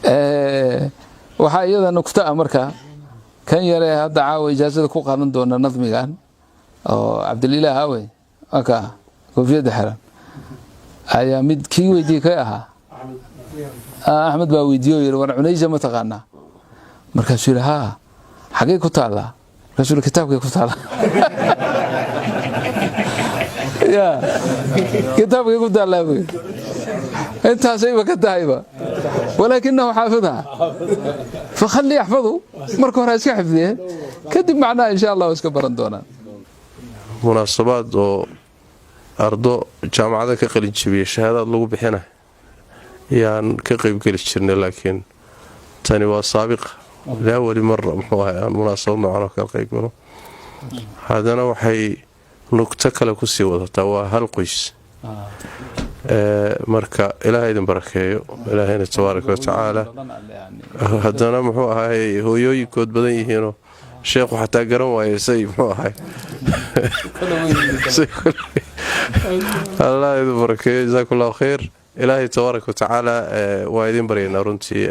Waxaa iyada nugta ah marka kan yare hadda caawa ijaazada ku qaadan doona nadmigan oo Cabdililaah awe aka koofiyadda xiran ayaa mid kii weydiiyey kay ahaa Axmed baa weydiiye oo yidhi, "War, Cunaysa ma taqaanaa?" Markaasuu yidhi, "Haa, xagee ku taallaa?" Markaasuu yidhi, "Kitaabkay ku taallaa." Ya, kitaabkay ku taallaa buu yidhi. Intaasayba ka tahayba, walaakinahu xaafidha fakhalli yaxfadu. Marka hore iska xifdiyeen, kadib macnaha insha Allah iska baran doonaan. Munaasabaad oo ardo jaamacada ka qalin jabiyey shahaadaad lagu bixina yaan ka qaybgeli jirnay, laakiin tani waa saabiqa liawali mara muxuu ahay aan munaasabad noocan oo kala qaybgalo. Haddana waxay nugto kale kusii wadataa waa hal qoys. Marka Ilaaha idin barakeeyo, Ilaahayna tabaaraka wa tacaala. Haddana muxuu ahay hooyooyinkood badan yihiinoo sheekhu xataa garan waaye say muxuu ahay. Allah idin barakeeyo, jazaakum Allahu khayr. Ilaahay tabaaraka watacaala waa idin baryaynaa. Runtii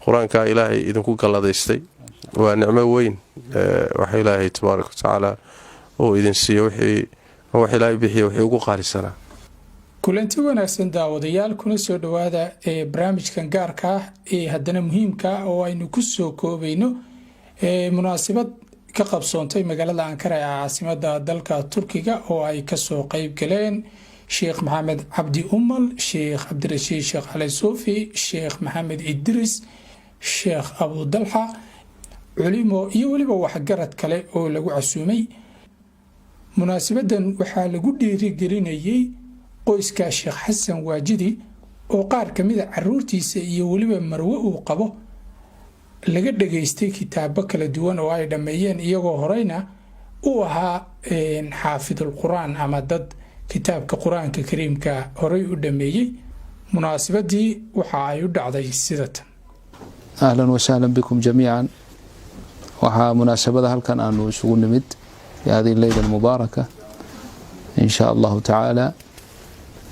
Qur-aanka Ilaahay idinku galladaystay waa nicmo weyn. Waxa Ilaahay tabaaraka watacaala uu idin siiyo, wixii wax Ilaahay bixiya wixii ugu qaalisanaa. Kulanti wanaagsan daawadayaal, kuna soo dhowaada ee barnaamijkan gaarka ah ee haddana muhiimka ah oo aynu ku soo koobayno munaasabad ka qabsoontay magaalada Ankara ee caasimada dalka Turkiga oo ay kasoo qeyb galeen Sheekh Maxamed Cabdi Umal, Sheekh Cabdirashiid Sheekh Cali Suufi, Sheekh Maxamed Idris, Sheekh Abudalxa, culimo iyo weliba waxgarad kale oo lagu casuumay. Munaasabadan waxaa lagu dhiirigelinayey qoyska Sheekh Xasan Waajidi oo qaar ka mida caruurtiisa iyo weliba marwe uu qabo laga dhageystay kitaabo kala duwan oo ay dhammeeyeen, iyagoo horeyna u ahaa xaafidul Qur-aan ama dad kitaabka Qur-aanka Kariimka horey u dhameeyey. Munaasabadii waxa ay u dhacday sida tan. Ahlan wasahlan bikum jamiican. Waxaa munaasabada halkan aanu isugu nimid fi hadihi leyla almubaaraka in sha Allahu tacaala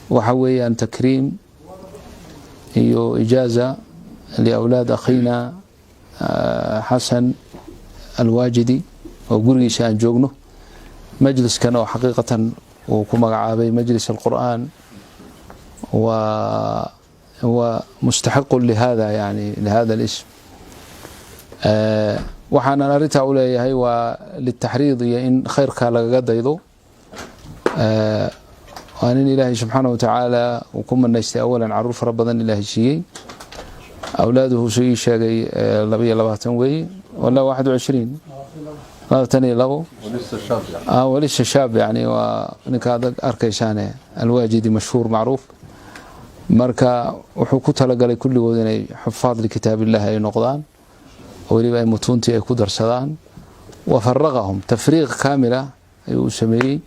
waxa weeyaan takriim iyo ijaaza liawlaad akhiina Xasan Alwaajidi oo gurigiisa aan joogno, majliskan oo xaqiiqatan uu ku magacaabay majlis alqur'aan wa mustaxiqu lihada, yani lihada alism. Waxaanan arrintaa u leeyahay waa litaxriid iyo in khayrka lagaga daydo. Waa nin Ilaahay subxaana wa tacaala uu ku manaystay awalan caruur fara badan Ilaahay siiyey. Awlaaduhu suu ii sheegay 22 weeye wala 21, 22, walisa shaab. Yani waa ninka aad arkaysaane Alwaajidi, mashhuur macruuf. Marka wuxuu ku talagalay kulligood inay xufaad likitaab illahi ay noqdaan oo weliba ay mutuuntii ay ku darsadaan. Wa faraqahum tafriiq kaamila ayuu u sameeyey,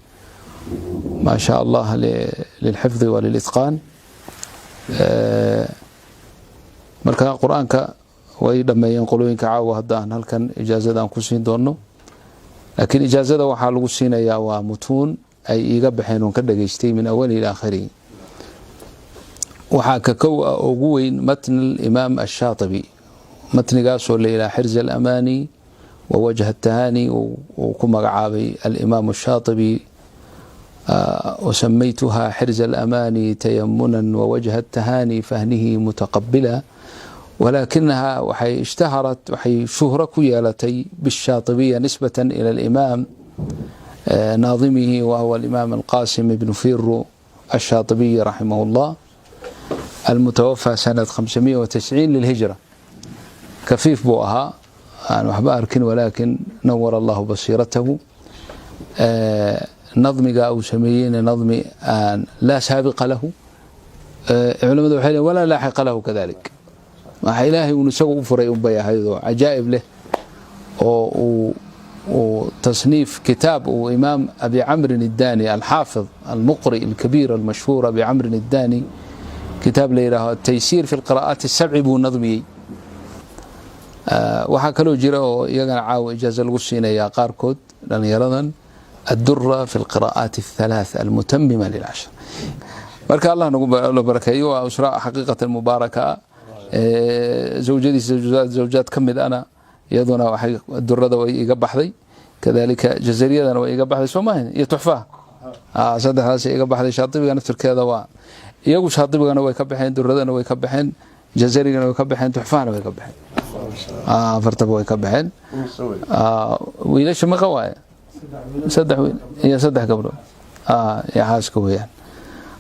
maa sha Allah, lilxifdi wa lilitqaan. Marka Qur-aanka way dhammeeyeen qolooyinka caawa hadda aan halkan ijaazada aan ku siin doono, laakiin ijaazada waxaa lagu siinayaa waa mutuun ay iiga baxeen oon ka dhageystay min awali ila aakhirihi. Waxaa ka kow ah ugu weyn matn alimaam Ashaatibi, matnigaasoo la yidhaha Xirz Alamani wa Wajh Atahani, uu ku magacaabay alimaam Ashaatibi: "وسميتها حرز الأماني تيمنا ووجه التهاني فهنه متقبلا"، ولكنها waxay اشتهرت, waxay shuhro ku yeelatay بالشاطبية نسبة إلى الإمام ناظمه، وهو الإمام القاسم بن فيرو الشاطبي رحمه الله، المتوفى سنة 590 للهجرة. كفيف buu ahaa, aan waxba arkin, ولكن نور الله بصيرته. Nadmiga uu sameeyeyna nadmi aan laa saabiqa lahu, culamadu waxay leeyihin, walaa laaxiqa lahu kadalik. Waxa Ilaahay uun isagu u furay unbay ahaydoo cajaa'ib leh oo uu tasniif kitaab uu imaam Abi Camrin Iddani, alxaafid almuqri alkabiir almashhuur Abi Camrin Iddani, kitaab la yidhaaho Ataysiir fi lqira'aat asabci buu nadmiyey. Waxaa kaloo jira oo iyagana caawa ijaaza lagu siinayaa qaarkood dhalinyaradan الدرة في القراءات الثلاث المتممة للعشر. Marka Allah nagu barakeeyo. Waa usra xaqiiqatan mubaaraka. Zawjadiisa zawjaad ka mid ana iyaduna waxay durada way iga baxday, kadalika jazariyadana way iga baxday, soo maahan? Iyo tuxfaha, saddexdaas iga baxday. Shaatibiga naftirkeeda waa iyagu, shaatibigana way ka baxeen, duradana way ka baxeen, jazarigana way ka baxeen, tuxfahana way ka baxeen, afartaba way ka baxeen. Wiilasha maqa waaye? Saddex wiil iyo saddex gabdhood iyo xaaska weeyaan.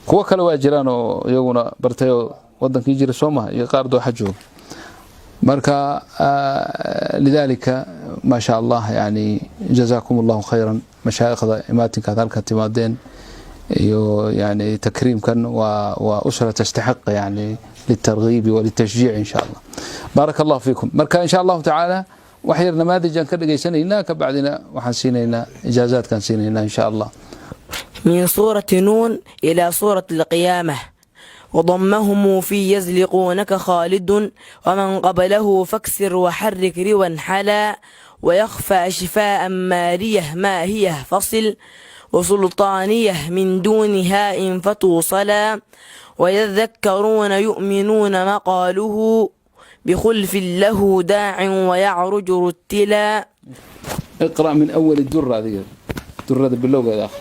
Kuwo kale waa jiraan oo iyaguna bartay oo wadankii jira, soo maha? Iyo qaar dooxa jooga. Marka lidalika, ma sha Allah, yani jazakum Allahu khayran, mashaayikhda, imaatinkaad halkan timaadeen iyo yani takriimkan waa usra tastaxiq yani للترغيب وللتشجيع إن شاء الله. بارك الله فيكم. Marka إن شاء الله تعالى wax yar namaadijaan ka dhagaysanaynaa, ka bacdina waxaan siinaynaa ijaazaadkaan siinaynaa إن شاء الله. من سورة نون إلى سورة القيامة، وضمهم في يزلقونك خالد، ومن قبله فاكسر وحرك روا حلا، ويخفى شفاء مارية ما هي فصل، وسلطانية من دون هاء فتوصلا، ويذكرون يؤمنون مقاله، بخلف له داع ويعرج رتلا. اقرأ من أول الدرة، هذه درة باللغة يا أخي.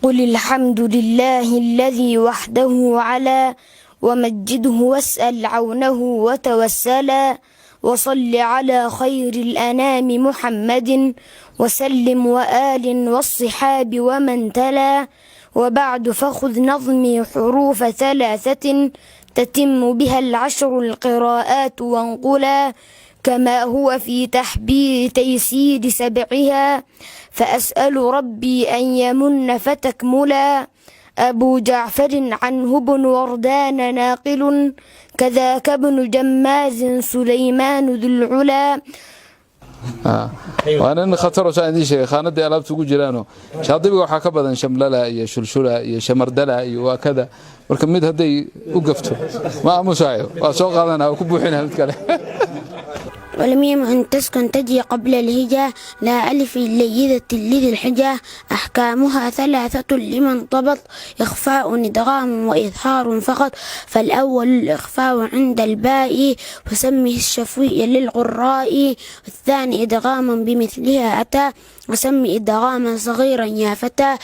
قل الحمد لله الذي وحده علا، ومجده واسأل عونه وتوسلا، وصل على خير الأنام محمد وسلم وآل والصحاب ومن تلا. وبعد، فخذ نظمي حروف ثلاثة تتم بها العشر القراءات وانقلا، كما هو في تحبير تيسير سبعها، فأسأل ربي أن يمن فتكملا. أبو جعفر عنه بن وردان ناقل، كذاك ابن جماز سليمان ذو العلا. Waana nin khataro, saan idiin sheegay, khaanadii alaabta ugu jiraano. Shaadibiga waxaa ka badan shamlala iyo shulshula iyo shamardala iyo waa kada. Marka mid hadday u gafto ma aamusaayo, waa soo qaadanaa, waa ku buuxinaya mid kale. والميم إن تسكن تجي قبل الهجاء، لا ألف ليدة لذي الحجة. أحكامها ثلاثة لمن ضبط: إخفاء، إدغام، وإظهار فقط. فالأول الإخفاء عند الباء، وسمه الشفوي للقراء. الثاني إدغام بمثلها أتى، وسمي إدغاما صغيرا يا فتى.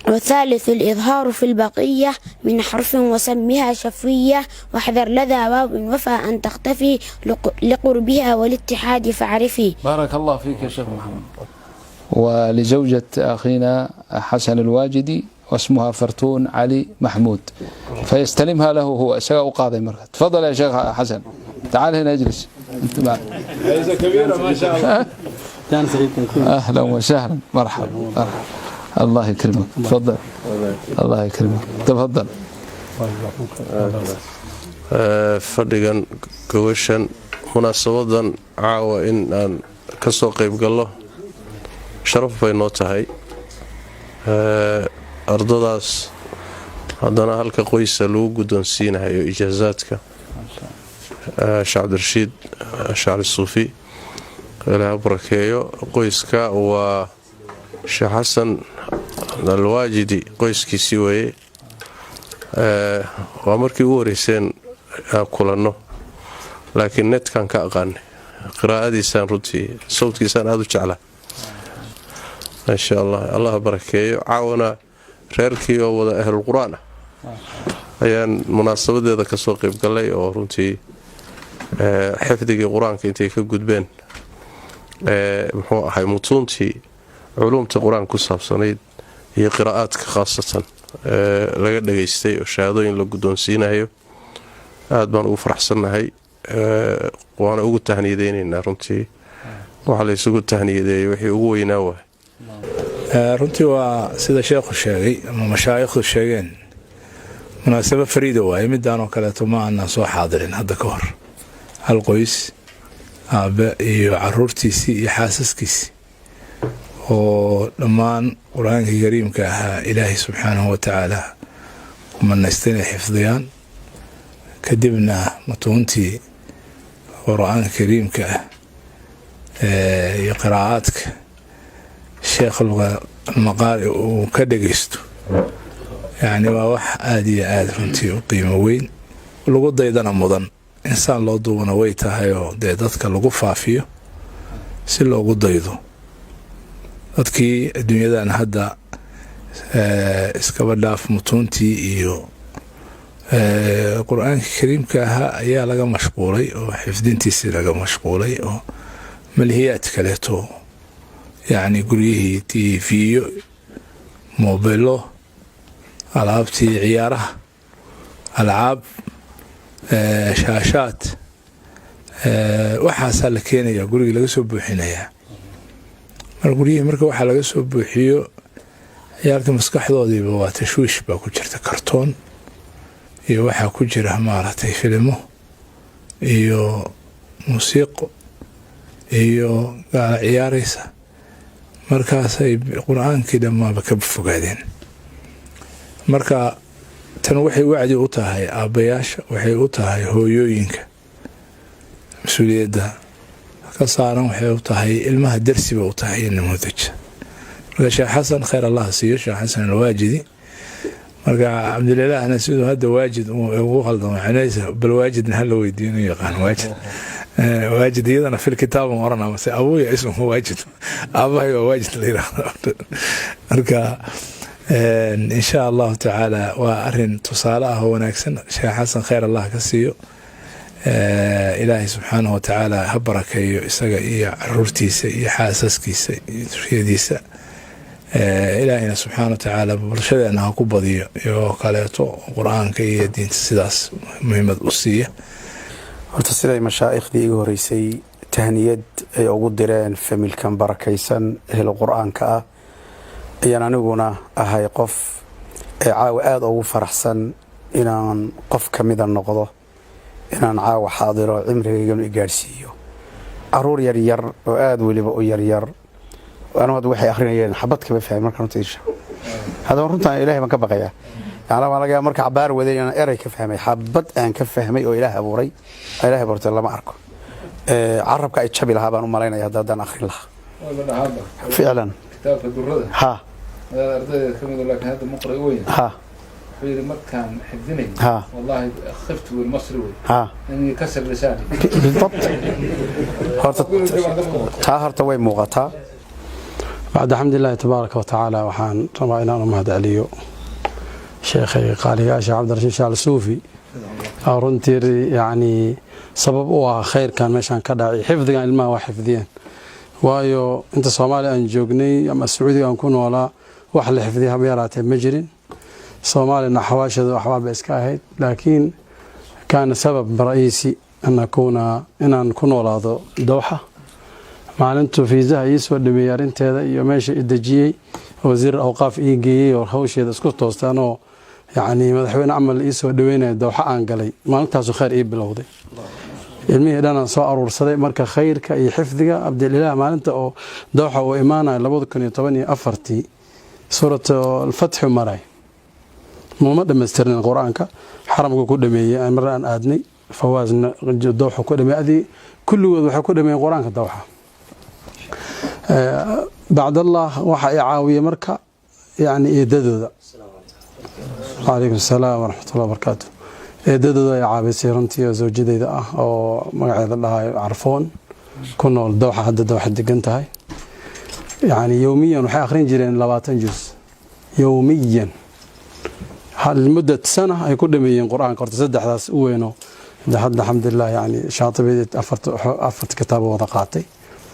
والثالث الإظهار في البقية من حرف، وسمها شفوية. واحذر لدى واو وفى أن تختفي لقربها والاتحاد فاعرفي. بارك الله فيك يا شيخ محمد. ولزوجة أخينا حسن الواجدي، واسمها فرتون علي محمود، فيستلمها له هو isaga قاضي مركز. تفضل يا شيخ حسن، تعال هنا، اجلس انت بعد. جائزة كبيرة ما شاء الله. اهلا وسهلا، مرحبا مرحبا، الله يكرمك، تفضل، الله يكرمك، تفضل. Fadhigan, gogoshan, munaasabadan caawa in aan ka soo qayb gallo sharaf bay noo tahay. Ardadaas haddana halka qoysa lagu guddoonsiinahayo ijaazaadka, Sheekh Cabdirashiid Shacli Suufi, Ilaah barakeeyo. Qoyska waa Sheekh Xasan Alwaajidi qoyskiisii weeye. Waa markii ugu horeyseen aan kulanno, laakiin netkan ka aqaanay qiraa'adiisaan, runtii sawdkiisaan aada u jeclaa. Maasha Allah, Allah barakeeyo. Caawana reerkii oo wada ahlul qur-aan ah ayaan munaasabadeeda kasoo qeybgalay, oo runtii xifdigii qur-aanka intay ka gudbeen, muxuu ahay, mutuuntii culuumta qur-aanka ku saabsanayd iyo qiraa'aadka khaasatan laga dhagaystay oo shahaadooyin la guddoonsiinayo. Aad baan ugu faraxsannahay, waana ugu tahniyadeynaynaa. Runtii waxa la isugu tahniyadeeyey wixii ugu weynaa waay. Runtii waa sida sheekhu sheegay ama mashaayikhdu sheegeen, munaasabo fariida waaye. Midaan oo kaleeto ma aanan soo xaadirin hadda ka hor. Hal qoys, aabe iyo caruurtiisii iyo xaasaskiisii, oo dhammaan Qur-aankii Kariimka ahaa Ilaahay subxaanahu watacaala ku manaysta inay xifdiyaan, kadibna mutuuntii Qur-aanka Kariimka ah iyo qiraa'aadka sheekh almaqaari uu ka dhagaysto, yacni waa wax aada iyo aada runtii u qiimo weyn. Lagu daydana mudan, insaan loo duubana way tahay oo dee dadka lagu faafiyo si loogu daydo. Dadkii adduunyadan hadda iskaba dhaaf, mutuuntii iyo Qur-aanka Kariimka ahaa ayaa laga mashquulay oo xifdintiisii laga mashquulay oo malhiyaad kaleeto, yacni guryihii TV-yo, mobilo, alaabtii ciyaaraha, alcaab, shaashaad, waxaasaa la keenayaa, gurigii laga soo buuxinayaa. Mar guryihii marka waxaa laga soo buuxiyo, ciyaalka maskaxdoodiiba waa tashwiish baa ku jirta, kartoon iyo waxaa ku jira maaragtay filimo iyo muusiiqo iyo gaala ciyaaraysa. Markaasay Qur-aankii dhammaaba ka fogaadeen. Marka tan waxay wacdi u tahay aabbayaasha, waxay u tahay hooyooyinka mas-uuliyadda ka saaran, waxay u tahay ilmaha, darsiba u tahay iyo namuudaj. Marka Sheekh Xasan khayr Allah siiyo, Sheekh Xasan Alwaajidi. Marka Cabdililahna siduu hadda Waajid ugu qaldamo, bal Waajidna hala weydiiyo inuu yaqaan Waajid. Waajid iyadana fil kitaab oran amase abuuya ismuhu Waajid, aabahay waa Waajid la yiraahdo. Marka insha Allahu tacaala waa arin tusaale ah oo wanaagsan. Sheekh Xasan khayr Allah ka siiyo, Ilaahay subxaanahu watacaala ha barakeeyo isaga iyo caruurtiisa iyo xaasaskiisa iyo duriyadiisa. Ilaahayna subxaana watacaala bulshadeena ha ku badiyo iyagoo kaleeto Qur-aanka iyo diinta sidaas muhiimad u siiya. Horta siday mashaaikhdii iga horeysay tahniyad ay ugu direen familkan barakaysan ehlo Qur-aanka ah, ayaan aniguna ahay qof ee caawa aada ugu faraxsan inaan qof ka mida noqdo, inaan caawa xaadiro, cimrigayganu i gaadhsiiyo. Caruur yaryar oo aada weliba u yaryar, anu hadda waxay akhrinayeen xabad kama fahmin. Marka runta iisha haddaba, runtaan Ilahay baan ka baqayaa. Yani waa laga yaaba marka cabaar waday inaan erey ka fahmay. Xabad aan ka fahmay oo Ilaah abuuray, Ilahay abuurtay, lama arko. Carabka ay jabi lahaa baan u malaynaya hadda haddaan akhrin lahaa ficlan. Kitaabka Durada ha. Madaad ardaydeeda ka mid, laakiin hadda muqri weyn, wuxuu yidhi markaan xifdinay, wallahi khiftu wey, masri wey, inii kasir lisaani. بالضبط. Horta taa horta way muuqataa. Bacd alxamdulilahi tabaaraka wa tacaala, waxaan rabaa inaan u mahadceliyo sheekhay qaaliga, Sheekh Cabdirashiid Shaal Suufi, oo runtii yacni sabab u ah khayrkan meeshaan ka dhacay, xifdigan ilmaha waa xifdiyeen. Waayo inta Soomaaliya aan joognay ama Sacuudiga aan ku noolaa, wax la xifdiya haba yaraatee ma jirin. Soomaaliyana xawaasheedu axwaal bay iska ahayd, laakiin kaana sabab ra'iisi an akuuna inaan ku noolaado Dowxa. Maalintuu fiisaha ii soo dhameeyey arrinteeda iyo meesha i dejiyey, wasiir awqaaf ii geeyey oo hawsheeda isku toostay, anoo yacni madaxweyne camal ii soo dhaweynaya Dowxa aan galay, maalintaasu khayr ii bilowday. Ilmihii dhan aan soo aruursaday. Marka khayrka iyo xifdiga Cabdililah, maalinta oo Dowxa uu imaanayo 2014-tii, Suurat Alfatxu maray, muma dhamaystirnin Qur-aanka. Xaramka ku dhameeyey mar aan aadnay, Fawaasna Dowxa ku dhameeyey, adii kulligood waxay ku dhameeyeen Qur-aanka Dowxa. Bacdallah waxa i caawiyey marka yani eedadooda. Calaykum asalaam waraxmatullahi wabarakaatu. Eedadooda ay caawisay runtii, oo zawjadeyda ah, oo magaceeda dhahayo Carfoon, ku nool Dowxa, hadda Dowxa degan tahay. Yani yowmiyan waxay akhrin jireen 20 juz yowmiyan, muddat sana ay ku dhameeyeen Qur-aanka. Horta saddexdaas u weyno hadda alxamdulilah, yani Shaatibadii afarta kitaabo wada qaatay.